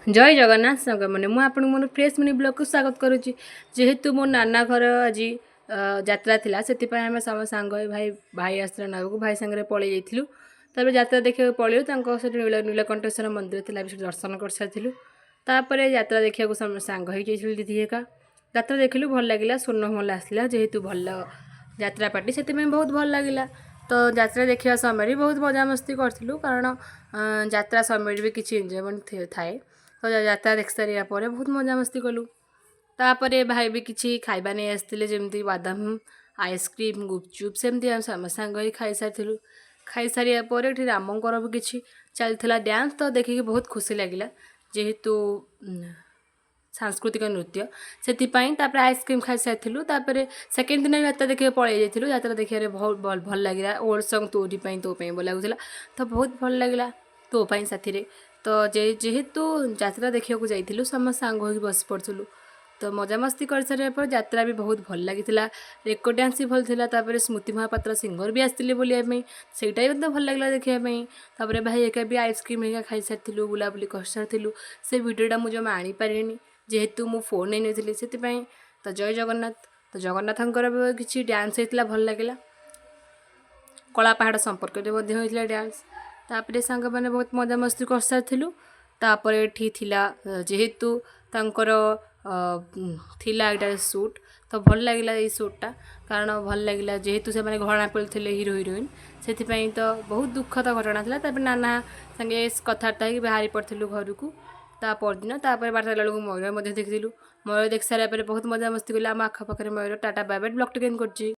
ଜୟ ଜଗନ୍ନାଥ ସାଙ୍ଗମାନେ, ମୁଁ ଆପଣଙ୍କୁ ମୋର ଫ୍ରେଶ୍ ମିନି ବ୍ଲଗ୍କୁ ସ୍ୱାଗତ କରୁଛି। ଯେହେତୁ ମୋ ନାନା ଘର ଆଜି ଯାତ୍ରା ଥିଲା, ସେଥିପାଇଁ ଆମେ ସମସ୍ତେ ସାଙ୍ଗ ହୋଇ, ଭାଇ ଭାଇ ଆସିଥିଲା ନେବାକୁ, ଭାଇ ସାଙ୍ଗରେ ପଳେଇ ଯାଇଥିଲୁ। ତାପରେ ଯାତ୍ରା ଦେଖିବାକୁ ପଳେଇଲୁ। ତାଙ୍କ ସେଠି ନୀଳକଣ୍ଠେଶ୍ୱର ମନ୍ଦିର ଥିଲା ବି, ସେଠି ଦର୍ଶନ କରିସାରିଥିଲୁ। ତାପରେ ଯାତ୍ରା ଦେଖିବାକୁ ସମସ୍ତେ ସାଙ୍ଗ ହେଇକି ଯାଇଥିଲୁ, ଦିଦି ହେକା। ଯାତ୍ରା ଦେଖିଲୁ, ଭଲ ଲାଗିଲା। ସ୍ୱର୍ଣ୍ଣମହଲ ଆସିଲା, ଯେହେତୁ ଭଲ ଯାତ୍ରା ପାର୍ଟି, ସେଥିପାଇଁ ବହୁତ ଭଲ ଲାଗିଲା। ତ ଯାତ୍ରା ଦେଖିବା ସମୟରେ ବହୁତ ମଜାମସ୍ତି କରିଥିଲୁ, କାରଣ ଯାତ୍ରା ସମୟରେ ବି କିଛି ଏନ୍ଜୟମେଣ୍ଟ ଥାଏ। ତ ଯାତ୍ରା ଦେଖି ସାରିବା ପରେ ବହୁତ ମଜାମସ୍ତି କଲୁ। ତାପରେ ଭାଇ ବି କିଛି ଖାଇବା ନେଇ ଆସିଥିଲେ, ଯେମିତି ବାଦାମ, ଆଇସ୍କ୍ରିମ୍, ଗୁପଚୁପ୍। ସେମିତି ଆମେ ସମସ୍ତେ ସାଙ୍ଗ ହେଇ ଖାଇସାରିଥିଲୁ। ଖାଇସାରିବା ପରେ ଏଠି ରାମଙ୍କର ବି କିଛି ଚାଲିଥିଲା ଡ୍ୟାନ୍ସ, ତ ଦେଖିକି ବହୁତ ଖୁସି ଲାଗିଲା, ଯେହେତୁ ସାଂସ୍କୃତିକ ନୃତ୍ୟ, ସେଥିପାଇଁ। ତାପରେ ଆଇସ୍କ୍ରିମ୍ ଖାଇସାରିଥିଲୁ। ତାପରେ ସେକେଣ୍ଡ ଦିନ ଯାତ୍ରା ଦେଖିବାକୁ ପଳେଇ ଯାଇଥିଲୁ। ଯାତ୍ରା ଦେଖିବାରେ ବହୁତ ଭଲ ଲାଗିଲା। ଓଲ୍ଡ ସଙ୍ଗ୍ ତୋରି ପାଇଁ ତୋ ପାଇଁ ଭଲ ଲାଗୁଥିଲା, ତ ବହୁତ ଭଲ ଲାଗିଲା ତୋ ପାଇଁ ସାଥିରେ। ତ ଯେହେତୁ ଯାତ୍ରା ଦେଖିବାକୁ ଯାଇଥିଲୁ, ସମସ୍ତେ ସାଙ୍ଗ ହୋଇକି ବସି ପଡ଼ିଥିଲୁ। ତ ମଜାମସ୍ତି କରିସାରିବା ପରେ ଯାତ୍ରା ବି ବହୁତ ଭଲ ଲାଗିଥିଲା, ରେକର୍ଡ଼ ଡ୍ୟାନ୍ସ ବି ଭଲ ଥିଲା। ତାପରେ ସ୍ମୃତି ମହାପାତ୍ର ସିଙ୍ଗର ବି ଆସିଥିଲେ ବୁଲିବା ପାଇଁ, ସେଇଟା ବି ମଧ୍ୟ ଭଲ ଲାଗିଲା ଦେଖିବା ପାଇଁ। ତାପରେ ଭାଇ ଏକା ବି ଆଇସ୍କ୍ରିମ୍ ହେରିକା ଖାଇସାରିଥିଲୁ, ବୁଲାବୁଲି କରିସାରିଥିଲୁ। ସେ ଭିଡ଼ିଓଟା ମୁଁ ଜମା ଆଣିପାରିନି, ଯେହେତୁ ମୁଁ ଫୋନ୍ ନେଇନଥିଲି, ସେଥିପାଇଁ। ତ ଜୟ ଜଗନ୍ନାଥ। ତ ଜଗନ୍ନାଥଙ୍କର ବି କିଛି ଡ୍ୟାନ୍ସ ହେଇଥିଲା, ଭଲ ଲାଗିଲା। କଳା ପାହାଡ଼ ସମ୍ପର୍କରେ ମଧ୍ୟ ହେଇଥିଲା ଡ୍ୟାନ୍ସ। ତାପରେ ସାଙ୍ଗମାନେ ବହୁତ ମଜାମସ୍ତି କରିସାରିଥିଲୁ। ତାପରେ ଏଠି ଥିଲା, ଯେହେତୁ ତାଙ୍କର ଥିଲା ଏଇଟା ସୁଟ୍, ତ ଭଲ ଲାଗିଲା ଏଇ ସୁଟ୍ଟା, କାରଣ ଭଲ ଲାଗିଲା ଯେହେତୁ ସେମାନେ ଘରଣା ଥିଲେ ହିରୋ ହିରୋଇନ୍, ସେଥିପାଇଁ ତ ବହୁତ ଦୁଃଖଦ ଘଟଣା ଥିଲା। ତାପରେ ନାନା ସାଙ୍ଗେ କଥାବାର୍ତ୍ତା ହେଇକି ବାହାରି ପଡ଼ିଥିଲୁ ଘରକୁ ତା ପରଦିନ। ତାପରେ 12ଟା ହେଲା ବେଳକୁ ମୟୂର ମଧ୍ୟ ଦେଖିଥିଲୁ। ମୟୂର ଦେଖି ସାରିଲା ପରେ ବହୁତ ମଜାମସ୍ତି କଲୁ। ଆମ ଆଖପାଖରେ ମୟୂର। Tata, bye bye. ବ୍ଲଗ୍ଟି କେମିତି କରୁଛି।